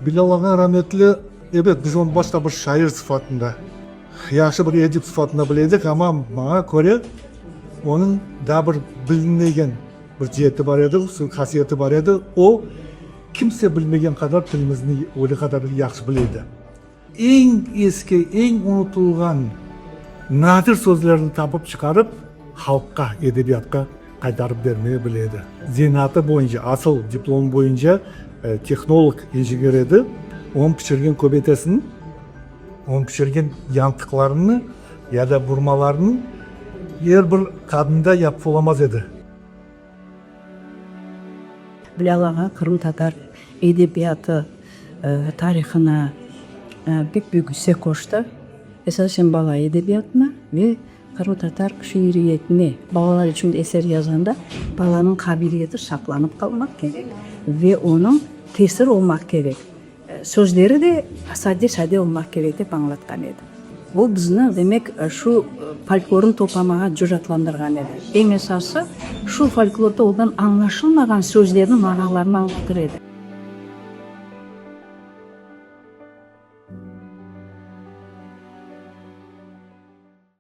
Bilâl ağa rametli, ebet, biz onı başta bir şair sıfatında, yahşı bir edip sıfatında bile edik, amma maña köre, onıñ daa bir bilinmegen bir cieti bar edi, hasiyeti bar edi, o, kimse bilmegen qadar tilimizni öyle qadar yahşı bile edi. Eñ eski, eñ unutılğan nadir sözlerni tapıp çıqarıp, halqqa, edebiyatqa qaytarıp bermege bile edi. Zenaatı boyunca, asıl diplomı boyunca tehnolog, injener edi. Onıñ pişirgen köbetesiniñ, onıñ pişirgen yantıqlarını ya da burmalarını er bir qadında yapıp olamaz edi. Bilâl ağa qırımtatar edebiyatı tarihına pek büyük isse qoştı, esasen bala edebiyatına ve qırımtatar şiiriyetine. Balalar içün eser yazğanda balanıñ qabiliyeti saqlanıp qalmaq kerek ve onıñ tesir olmaq kerek. Sözleri de sade-sade olmaq kerek, dep añlatqan edi. O, bizni, demek, şu folklornı toplamağa cüratlandırğan edi. Eñ esası, şu folklorda olğan añlaşılmağan sözlerniñ manalarını añlatır edi.